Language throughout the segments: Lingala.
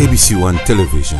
ABC One Television.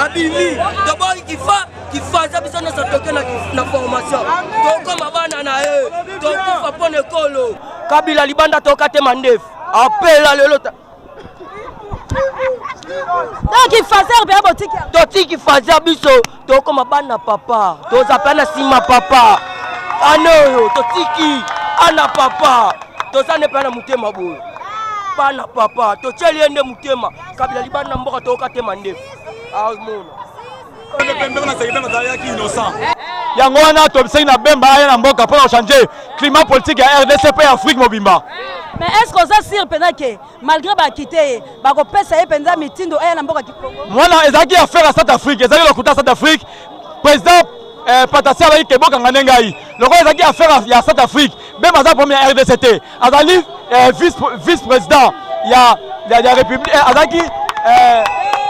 Abimi toboyi kifa kifaza biso nyonso toke na formation tokoma bana na ye tokufa mpo na ekolo kabila libanda toka te mandefu apela lelo Donc fazer pe botiki. Totiki fazer biso tokoma bana papa toza pe na nsima papa ana oyo totiki ana papa toza nde mpe na motema boye bana papa totyeli ye nde motema kabila libanda mboka toyoka te mandefu amona yango wana tobisengi na bemba aya na mboka mpo na kochange climat politique ya rdc mpe ya afrique mobimba. Mais est ce que oza sur mpenza ke malgré bakite ye bakopesa ye mpenza mitindo aya na mboka Congo? Mwana ezalaki affaire ya South Afrique, ezalaki lokuta South Afrique. Président eh, Patasi alaki ke bokanga nde ngai lokola ezalaki affaire ya South Afrique. Bemba aza premier ya RDC te, azali eh, vice, vice président ya, ya, ya république eh, azalaki eh,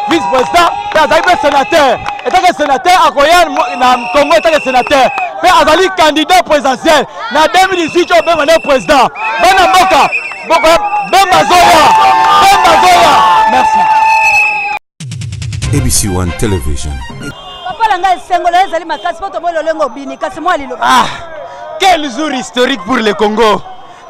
vice président mpe azalaki mpe sénateur. Etake sénateur akoya na Congo etake sénateur mpe azali candidat présidentiel na 2018 oyo Bemba nde président. Bana mboka bokoya Bemba zoya, Bemba zoya. Merci. ABC One Television. Papa na ngai esengo na yo ezali makasi mpo tomoni lolenge obini kasi mwa liloba. Ah, quel jour historique pour le Congo!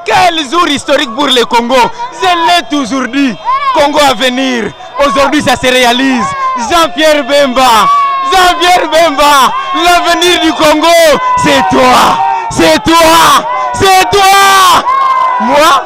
Quel jour historique pour le Congo! Je l'ai toujours dit, Congo à venir. Aujourd'hui, ça se réalise. Jean-Pierre Bemba, Jean-Pierre Bemba, l'avenir du Congo, c'est toi, c'est toi, c'est toi. Moi,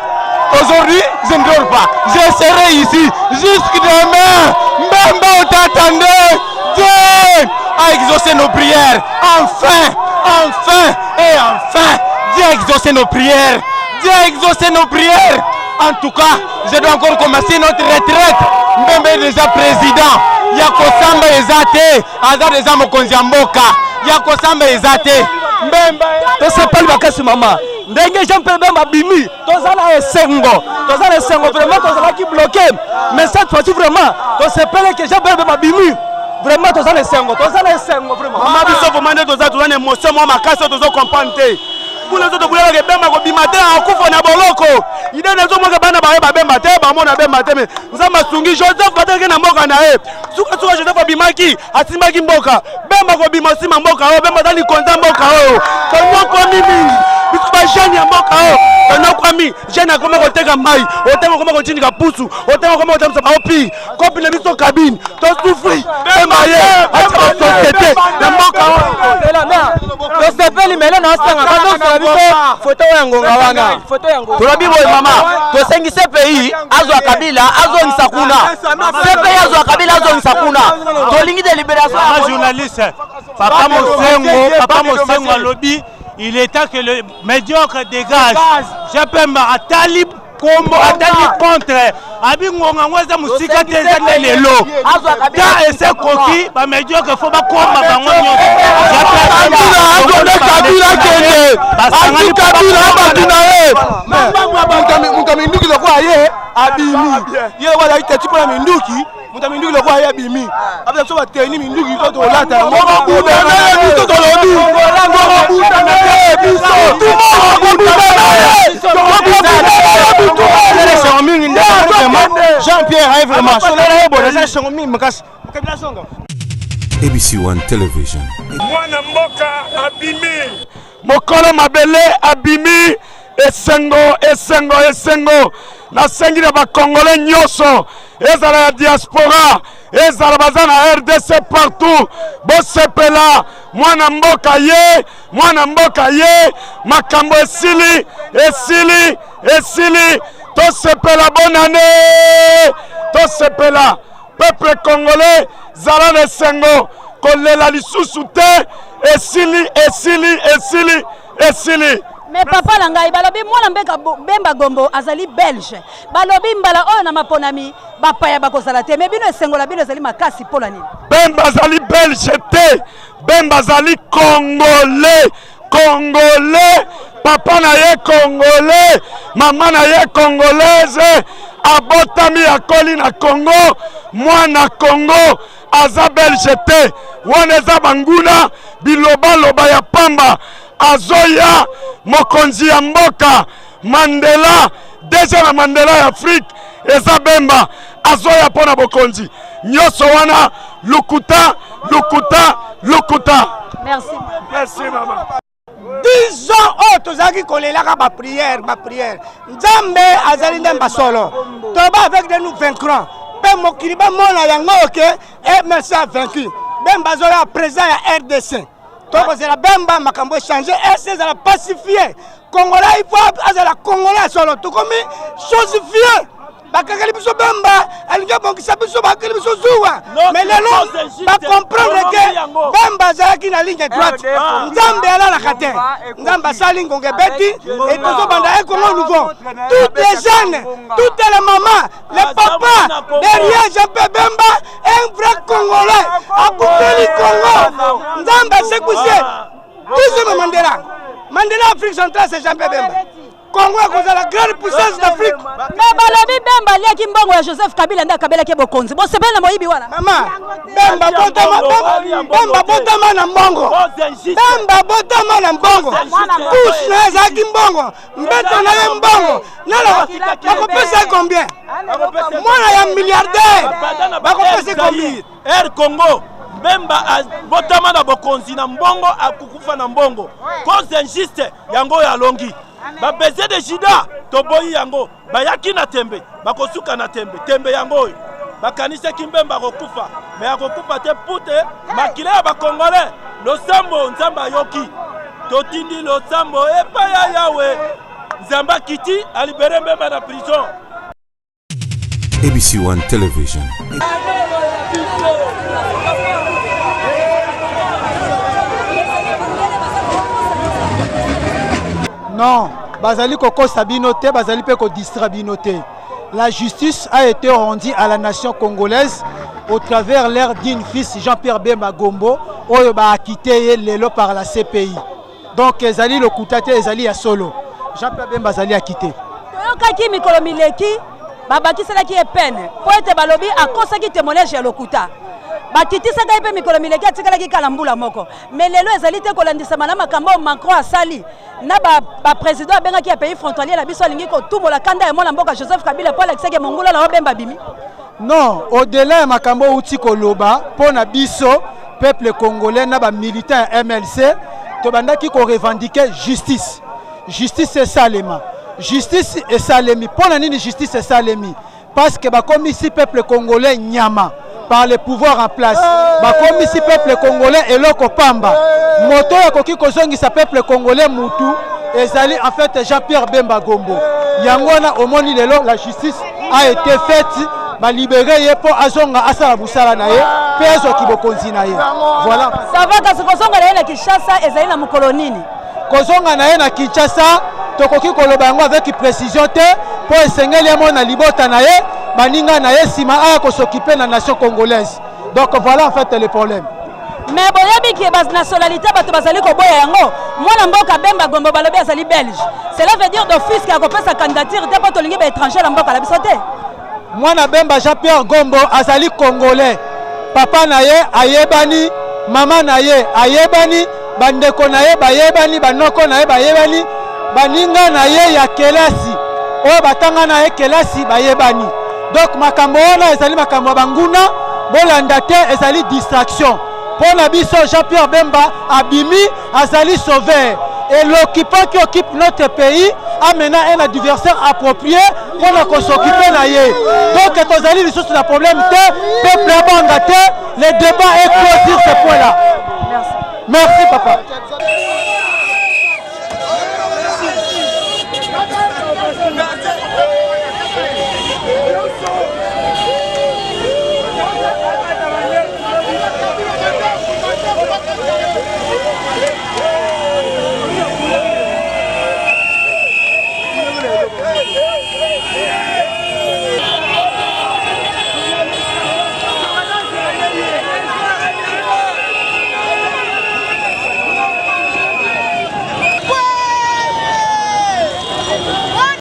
aujourd'hui, je ne dors pas. Je serai ici jusque demain. Mbemba, on t'attendait. Dieu a exaucé nos prières. Enfin, enfin et enfin, Dieu a exaucé nos prières. Dieu a exaucé nos prières. En tout cas, je dois encore commencer notre retraite. Mbemba est déjà président. Ya kosamba eza te, aza déjà mokonzi ya mboka. Ya kosamba eza te. Mbemba tosepeli makasi mama ndenge Jean Pierre Bemba abimi, toza na esengo, toza na esengo vraiment, tozalaki bloqué mais cette fois-ci vraiment tosepeli ke Jean Pierre Bemba abimi vraiment, toza na esengo, toza na esengo vraiment. Mama biso vraiment nde toza toza na émotion mwa makasi oyo tozo comprendre te. Kuna nzoto kulelaka ebemba kobima te akufa na boloko ide nazomoka bana baye babemba te bamona bemba te me nzambe asungi joseph batekaki na mboka na ye sukasuka joseph abimaki asimbaki mboka bemba kobima osima mboka oyo bemba aza likonza mboka oyo tonyokwami mingi biso bajeune ya mboka oyo tonyokwami jeune akoma koteka mai otanga okoma kotindika pusu otanga okoma kotambisa baopi kopi na biso cabine tosufri bemba ye atia basociété na mboka tosepeli mele na osanga bazosala biso foto ya ngonga wana tolobi boye mama tosengi cpi azwa kabila azongisa kuna cpi azwa kabila azongisa kuna tolingi délibération journaliste papa mosengo papa mosengo alobi il est temps que le médiocre dégage. Jean-Pierre atali kombo atali contre abi ngonga yango eza mosika te eza nde lelo ta ese ekoki bamediocre fo bakoma bango nyonso kende ati kabila bato na ye moto ya minduki lokola ye abimi ye lokola azali teti mpo na minduki moto ya minduki lokola ye abimi apesa biso bateni minduki to tolata yango tokobunda na ye biso tolobi tokobunda na ye biso tokobunda na ye tokobunda na ye butu esengo mingi nde vraiment Jean Pierre aye vraiment sola na ye bona eza esengo mingi makasi kabila zonga ABC One Television. Mwana mboka abimi. Mokolo mabele abimi. Esengo, esengo, esengo. Nasengi na bakongole nyonso, ezala ya diaspora, ezala baza na RDC partout, bosepela. Mwana mboka ye, mwana mboka ye, makambo esili, esili, esili. Tosepela, bonane, tosepela. Peuple congolais, zala na esengo, kolela lisusu te. Esili, esili, esili, esili. Mais papa na ngai, balobi mwana mbeka Bemba Gombo azali belge, balobi mbala oyo na maponami bapaya bakozala te, mais bino esengo na bino ezali makasi mpo na nini? Bemba azali belge te, Bemba azali congolais, congolais. Papa na ye congolais, mama na ye congolaise, abotami akoli na Congo, mwana Congo, aza belge te. Wana eza banguna, bilobaloba ya pamba. Azoya mokonzi ya mboka Mandela, deja na Mandela ya Afrique eza Bemba, azoya mpo na bokonzi nyonso wana. Lukuta, lukuta, lukuta. Merci. Merci mama. 10 ans oyo tozalaki kolelaka ba prière, ba prière. Nzambe azali nde mbasolo. Toba avec de nous vaincrons. Pe mokili bamona yango ke MLC a vaincu. Bemba azoya président ya RDC. Tokozela Bemba makambo echange, RDC ezala pacifié. Congolais il faut azala Congolais solo. Tokomi chosifié. Bakakeli biso Bemba alingi abongisa biso, bakakeli biso zuwa. Mais lelo ba comprendre que Bemba azalaki na ligne droite. Nzambe alalaka te. Nzambe asali ngonga ebeti et tozobanda un Congo nouveau. Toutes les jeunes, toutes les mamans, les papas derrière Jean-Pierre Bemba, un vrai Congolais akufeli Congo. Nzambe asekwisi ye. Mandela. Mandela Afrique centrale, c'est Jean-Pierre Bemba. Congo ekozala grande puissance d'Afrique. Mais balobi Bemba aliaki mbongo ya Joseph Kabila nde akabelaki bokonzi. Bosepeli na moyibi wana? Mama, Bemba botama, Bemba botama na mbongo. Bemba botama na mbongo. Couche na ezalaki mbongo, mbeto na ye mbongo. Nala bakopesa ye combien? Mwana ya milliardaire bakopesa ye combien? Air Congo, Bemba abotama na bokonzi na mbongo, akukufa na mbongo. Cause injuste yango oyo alongi. Ba baiser de Judas toboyi yango, bayaki na tembe, bakosuka na tembe. Tembe yango oyo bakanisaki Mbemba akokufa, mais akokufa te pute makila ya ba Congolais. Losambo Nzambe ayoki, totindi losambo epai ya Yahweh. Nzambe akiti alibere Mbemba na prison. ABC One Television. Non, bazali kokosa bino te, bazali pe kodistraire bino te. La justice a été rendue à la nation congolaise au travers leur digne fils Jean-Pierre Bemba Gombo, oyo ba acquitté ye lelo par la CPI. Donc ezali lokuta te, ezali ya solo. Jean-Pierre Bemba azali acquitté. Toyokaki mikolo mileki babakiselaki ye peine mpo ete balobi akosaki témoignage ya lokuta. Bakitisaka ye mpe mikolo mileki atikalaki kala mbula moko. Mais lelo ezali te kolandisama na makambo oyo Macron asali na ba président abengaki ya pays frontalier na biso, alingi kotumbola kanda ya mwana mboka Joseph Kabila mpo alakisaki mongula na Bemba bimi. Non, au-delà ya makambo oyo outi koloba mpo na biso peuple congolais na ba militants ya MLC, tobandaki ko revendiquer justice. Justice esalema. Justice esalemi. Mpo na nini justice esalemi? Parce que bakomisi peuple congolais nyama par le pouvoir en place. Bakomisi peuple congolais eloko pamba. Moto oyo akoki kozongisa peuple congolais mutu ezali en fait Jean-Pierre Bemba Gombo. Yango wana omoni lelo la justice a été faite, ba libérer ye po azonga asala musala na ye pe azwa kibokonzi na ye. Voilà. Ça va, kasi kozonga na ye na Kinshasa ezali na mokolo nini? Kozonga na ye na Kinshasa tokoki koloba yango avec précision te po esengeli amona libota na ye, baninga na ye, nsima aya kosokipe na nation congolaise. Donc voilà en fait le problème. Mais boyebi ke ba nationalité bato bazali koboya yango. Mwana mboka Bemba Gombo balobi azali belge. Cela veut dire d'office ke akopesa candidature te po tolingi ba étranger na mboka na biso te. Mwana Bemba Jean-Pierre Gombo azali congolais. Papa na ye ayebani, mama na ye ayebani, bandeko na ye bayebani, banoko na ye bayebani, baninga na ye ya kelasi oyo batanga na ye kelasi bayebani. Donc makambo wana ezali makambo ya banguna, bolanda te, ezali distraction. Mpo na biso Jean-Pierre Bemba abimi, azali sauveur. Et l'occupant qui occupe notre pays amena un adversaire approprié mpo na kos'occuper na ye. Donc tozali lisusu na problème te, peuple abanga te, le débat est clos sur ce point là. Merci, merci papa.